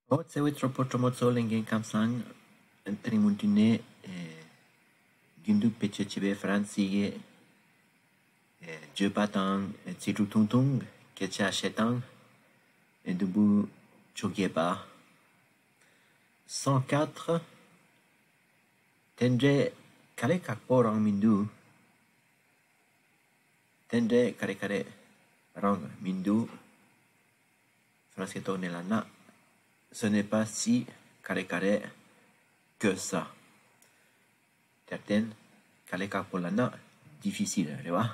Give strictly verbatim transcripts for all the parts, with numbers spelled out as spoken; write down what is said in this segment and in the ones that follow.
ཨོ་བརྩེ་བའི་གྲོགས་པོ་གྲོགས་མོ་ཚོ། ལྷན་རྒྱས་ཁམས་བཟང་། དེ་རིང་མུ་མཐུད་ནས་ཨེ་རྒྱུན་དུ་བེད་སྤྱོད་བྱེད་པའི་ཧྥ་རན་སིའི་ཨེ་བརྗོད་པ་དང་ཨེ་ཚིག་འབྲུ་ཐུང་ཐུང་སྐད་ཆ་བཤད་སྟངས། ཨེ་དུམ་བུ་བཅོ་བརྒྱད་པ། Cent quatre. དེ་འདྲའི་ག་རེ་ཁག་པོ་རང་མི་འདུག་དེ་འདྲའི་ག་རེ་ག་རེ་རང་མི་འདུག་ཧྥ་རན་སིའི་ཐོག་ནས་ལབ་ན། Ce n'est pas si ག་རེ་ག་རེ་que ça. དེར་བརྟེན་ག་རེ་ཁག་པོ་ལབ་ན། difficile རེད་བ།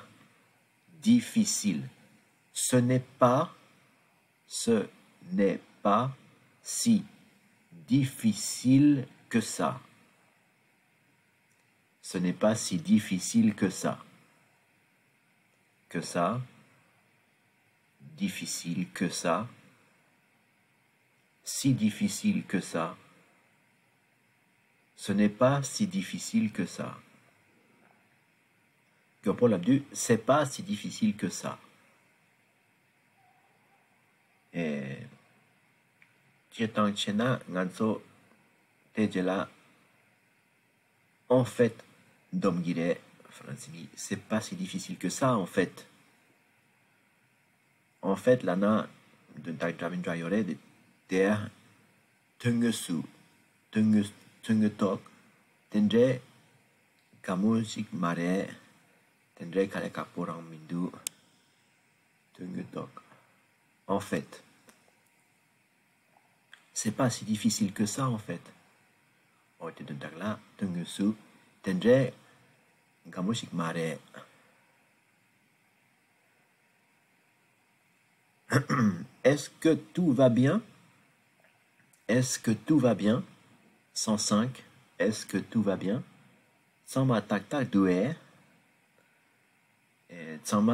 Difficile. Ce n'est pas, ce n'est pas si difficile que ça. Ce n'est pas si difficile que ça. Que ça. Difficile que ça. Si difficile que ça. Ce n'est pas si difficile que ça. Mgeokpo lamdu, c'est pas si difficile que ça. ཨེ། སྤྱིར་བཏང་བྱས་ན་ང་ཚོ་དེ་རྗེས་ལ། En fait འདོན་གྱི་རེད། ཧྥ་རན་སི་མི། C'est pas si difficile que ça en fait. En fait ལབ་ན་དོན་དག་འདྲ་མི་འདྲ་ཡོད་རེད། དེ་དོན་དངོས་སུ། དོན་དངོས། དོན་དངོས་ཐོག་དེ་འདྲའི་དགའ་མོ་ཞིག་མ་རེད། དེ་འདྲའི་ག་རེ་ཁག་པོ་རང་མི་འདུག་དོན་དངོས་ཐོག En fait. C'est pas si difficile que ça en fait. འོ་དེ་དོན་དག་ལ་དོན་དངོས་སུ་དེ་འདྲའི་དགའ་མོ་ཞིག་མ་རེད། Est-ce que tout va bien? Est-ce que tout va bien? Cent cinq. Est-ce que tout va bien? ཚང་མ་ཏག་ཏག་འདུག་ཨེ། ཨེ། ཚང་མ་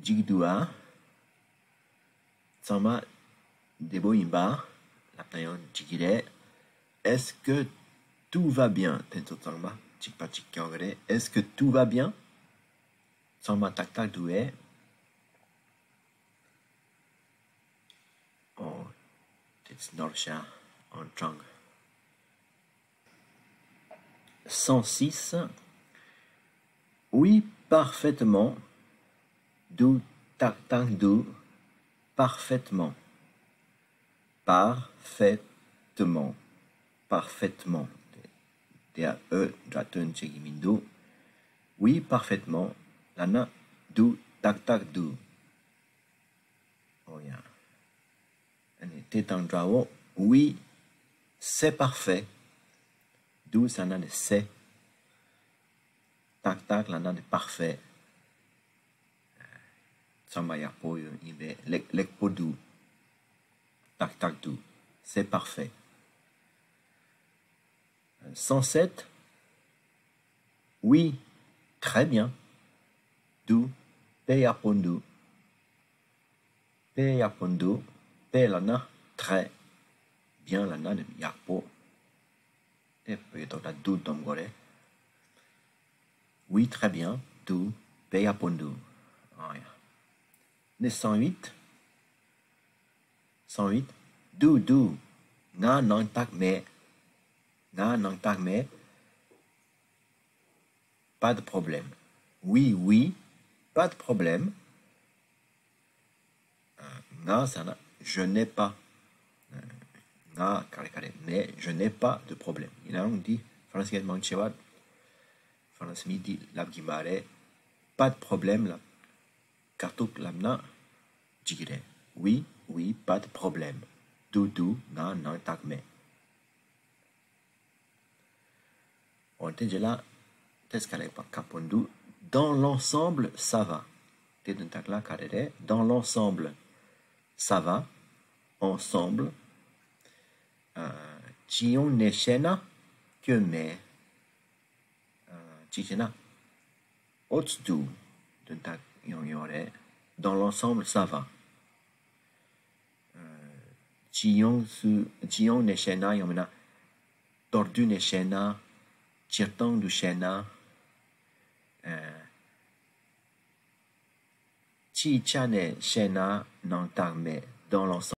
འགྲིག་འདུག་ཨ། ཚང་མ་བདེ་པོ་ཡིན་པ་ལབ་ན་ཡང་འགྲིག་གི་རེད། Est-ce que tout va bien? དེ་ཚོ་ཚང་མ་གཅིག་པ་གཅིག་རྐྱང་རེད། Est-ce que tout va bien? ཚང་མ་ཏག་ཏག་འདུག་ཨེ། Oh, that's Norwegian en trang. Cent six. Oui, parfaitement. Du, tak, tak, du. Parfaitement. Parfaitement. Parfaitement. There are e, draton, chegi, mindu. Oui, parfaitement. Lana, du, tak, tak, du. Oh, yeah. ཨ་ནི་དེ་དང་འདྲ་བོ། Oui, c'est parfait. Du ཟེར་ན་ནི་c'est. Tak, tak ལབ་ན་ནི་parfait. ཚང་མ་ཡག་པོ་ཡོད་ཡིན་པས། ལེགས་ལེགས་པོ་འདུག Tak, tak འདུག C'est parfait. Cent sept. Oui, très bien. Du, དཔེ་ཡག་པོ་འདུག་དཔེ་ཡག་པོ་འདུག་དཔེ་ལབ་ན་très. Bien ལབ་ན་ནི་ཡག་པོ། དེ་བོད་ཐོག་ལ་du འདོན་དགོས་རེད། Oui, très bien. Du, དཔེ་ཡག་པོ་འདུག་ཨ་ཡ། ནི་cent huit. Cent huit. Du, du, ང་ནང་རྟགས་མེད། ང་ནང་རྟགས་མེད། Pas de problème. Oui, oui, pas de problème. ང་ཟེར་ན་je n'ai pas. ང་ག་རེ་ག་རེ་མེད། Je n'ai pas de problème. ཡིན་ནའང་འདི་ཧྥ་རན་སི་སྐད་མང་ཆེ་བ། ཧྥ་རན་སི་མི་འདི་ལབ་གི་མ་རེད། Pas de problème ལབ། དཀའ་སྡུག་ལབ་ན་འགྲིག་གི་རེད། Oui, oui, pas de problème. Du, du, ང་ནང་རྟགས་མེད། འོ་དེ་རྗེས་ལ་དེ་ཚོ་ག་རེ་ཁག་པོ་འདུག Dans l'ensemble, ça va. དེ་དོན་དག་ལ་ག་རེ་རེད། Dans l'ensemble, ça va. Ensemble. ཨ། སྤྱི་ཡོངས་ནས་བཤད་ན་སྐྱོན་མེད། ཨ། གཅིག་བྱས་ན་ཨོ་ཙི་འདུག་དོན་དག་ཡོང་ཡོང་རེད། Dans l'ensemble, ça va. ཨ། སྤྱི་ཡོངས་སུ། སྤྱི་ཡོངས་ནས་བཤད་ན། ཡང་མིན་ན་མདོར་བསྡུས་ནས་བཤད་ན། སྤྱིར་བཏང་དུ་བཤད་ན། ཨ། སྤྱིའི་ཆ་ནས་བཤད་ན་ནང་རྟགས་མེད། Dans l'ensemble,